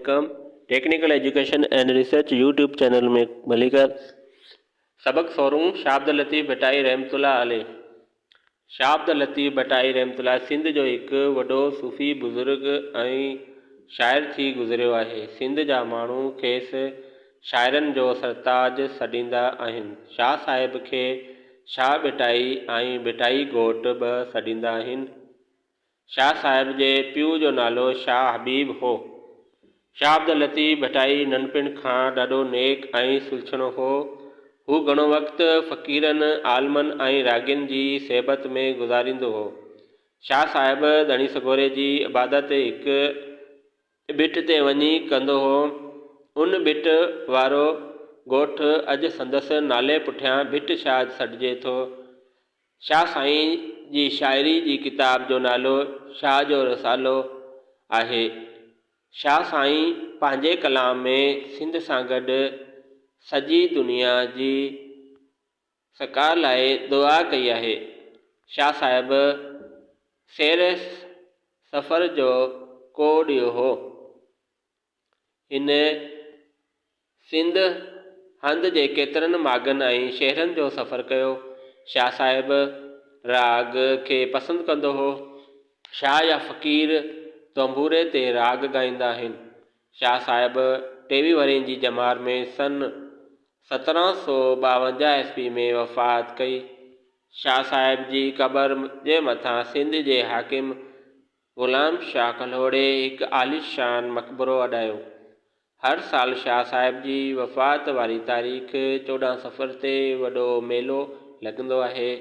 Welcome technical education and research YouTube channel ۾ ڀليڪار سبق سورهون شاھ عبداللطيف ڀٽائي رحمة الله عليه شاھ عبداللطيف ڀٽائي رحمة الله سنڌ جو هڪ وڏو صوفي بزرگ ۽ شاعر ٿي گذريو آهي. سنڌ جا ماڻهو کيس شاعرن جو سرتاج سڏيندا آهن. شاھ صاحب کي شاھ ڀٽائي ۽ ڀٽائي گهوٽ به سڏيندا آهن. شاهه صاحب جي پيء جو نالو شاهه حبيب هو. شاهه عبداللطيف ڀٽائي ننڍپڻ کان ڏاڍو نيڪ ۽ سلڇڻو هو. هو گهڻو وقت فقيرن، عالمن ۽ راڳين جي صحبت ۾ گذاريندو هو. شاهه صاحب ڌڻي سڳوري جي عبادت هڪ ٻٽ تي وڃي ڪندو هو. ان ٻٽ وارو ڳوٺ اڄ سندس نالي پٺيان ڀٽ شاهه سڏجي ٿو. شاهه سائين جي شاعري جي ڪتاب جو نالو شاهه جو رسالو آهي. شاهه سائين پنهنجي ڪلام ۾ سنڌ سان گڏ سڄي دنيا جي سڪار لاء دعا ڪئي آهي. شاهه صاحب سير سفر جو ڪو ڏيئو هو. هن سنڌ هنڌ جي ڪيترن ماڳن ۽ شهرن جو سفر ڪيو. شاهه صاحب راڳ کي پسند ڪندو هو. شاهه جا فقير تنبوري تي راڳ ڳائيندا آهن. شاهه صاحب ٽيويهه ورهين جي ڄمار ۾ سن 1752 عيسوي ۾ وفات ڪئي. شاهه صاحب جي قبر جي مٿان سنڌ جي حاڪم غلام شاهه ڪلهوڙي هڪ عاليشان مقبرو اڏايو. هر سال شاهه صاحب جي وفات واري تاريخ 14 صفر تي وڏو ميلو لڳندو آهي.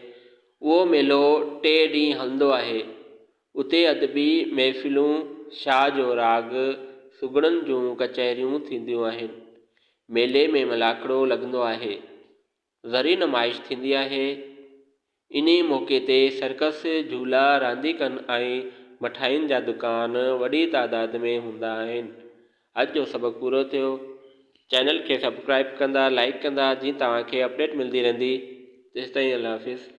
اهو ميلو ٽي ڏينهن هلندو آهي. اتي ادبي محفلون، شاهه جو راڳ، سگهڙن جون ڪچهريون ٿينديون آهن. ميلي ۾ ملاکڙو لڳندو آهي. زرعي نمائش ٿيندي آهي. انهي موقعي تي سرڪس، جهولا، رانديڪن ۽ مٺاين جا دڪان وڏي تعداد ۾ هوندا آهن. اڄ جو سبق پورو ٿيو. چينل کي سبڪرائب ڪندا لائيڪ ڪندا جيئن توهان کي اپڊيٽ ملدي رهندي. تيستائين الله حافظ.